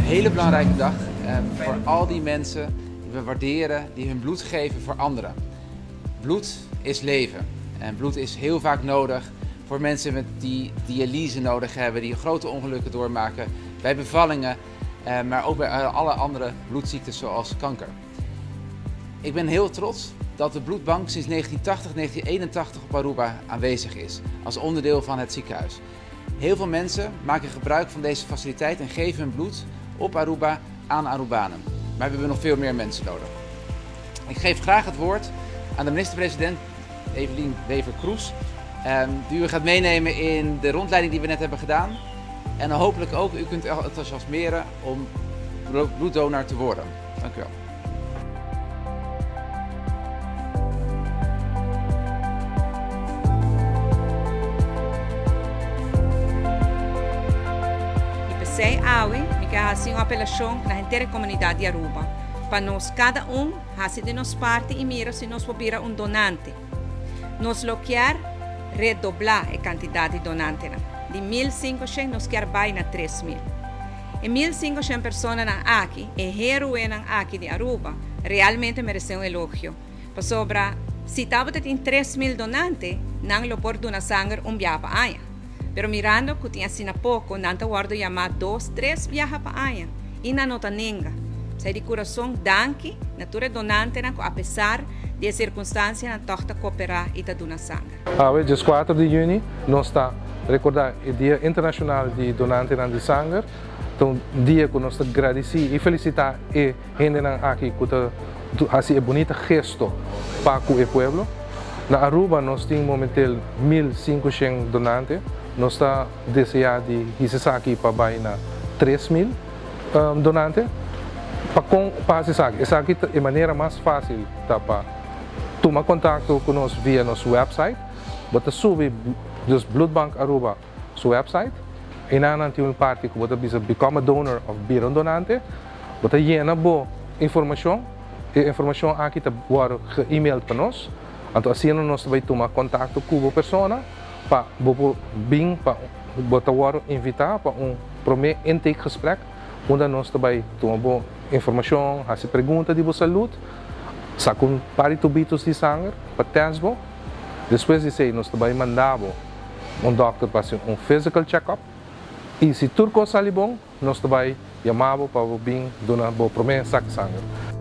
Hele belangrijke dag voor al die mensen die we waarderen, die hun bloed geven voor anderen. Bloed is leven en bloed is heel vaak nodig voor mensen met die dialyse nodig hebben, die grote ongelukken doormaken, bij bevallingen, maar ook bij alle andere bloedziektes zoals kanker. Ik ben heel trots dat de bloedbank sinds 1980, 1981 op Aruba aanwezig is, als onderdeel van het ziekenhuis. Heel veel mensen maken gebruik van deze faciliteit en geven hun bloed op Aruba aan Arubanen. Maar we hebben nog veel meer mensen nodig. Ik geef graag het woord aan de minister-president Evelien Wever-Kroes, die u gaat meenemen in de rondleiding die we net hebben gedaan. En hopelijk ook u kunt enthousiasmeren om bloeddonor te worden. Dank u wel. I p'esei awe mi ke hasi un apelashon na henter e komunidat di Aruba, pa nos kada un hasi di nos parti i mira si nos por bira un donante. Nos lo kier redoblá e kantidat di donantenan. Di 1500 nos kier bai na 3000. E 1500 personanan aki, e héroenan aki di Aruba, realmente meresé un elogio. Pasobra si tabata tin 3000 donante, nan lo por duna sanger un biaha pa aña. Pero mirando ku tin asina poko, nan ta wòrdu yamá dos, tres biaha pa aña i nan no ta nenga. P'esei di kurason danki na tur e donantenan ku apesar di e sirkunstansianan tòg ta koperá i ta duna sanger. Awe, 14 di yüni, nos ta rekordá e Dia Internashonal di Donantenan di Sanger. Ta un dia ku nos ta gradisí i felisitá e hendenan aki ku ta hasi e bunita gesto pa ku e pueblo. Na Aruba nos tin momentel 1500 donante. Nos ta deseá di hisa esaki pa bai na 3000 donante. Pa kon pa hasi esaki? Esaki ta e manera mas fásil ta pa tuma kontakto ku nos via nos website. Bo ta subi dus Bloedbank Aruba su website. Einan nan tin un parti ku bo ta bisa become a donor òf bira un donante. Bo ta yena bo informashon. E informashon aki ta wòrdu ge-emailed pa nos. Anto asina nos ta bai tuma kontakto ku bo persona pa bo por bin pa bo ta wòrdu invitá pa un promé intakegesprek unda nos ta bai tuma bo informashon, hasi pregunta di bo salud, saka un par di tubitos di sanger pa tèst bo. Despues di esei nos ta bai manda bo un dòkter pa hasi un physical check-up i si tur kos sali bon nos ta bai yama bo pa bo bin duna bo promé saka sanger.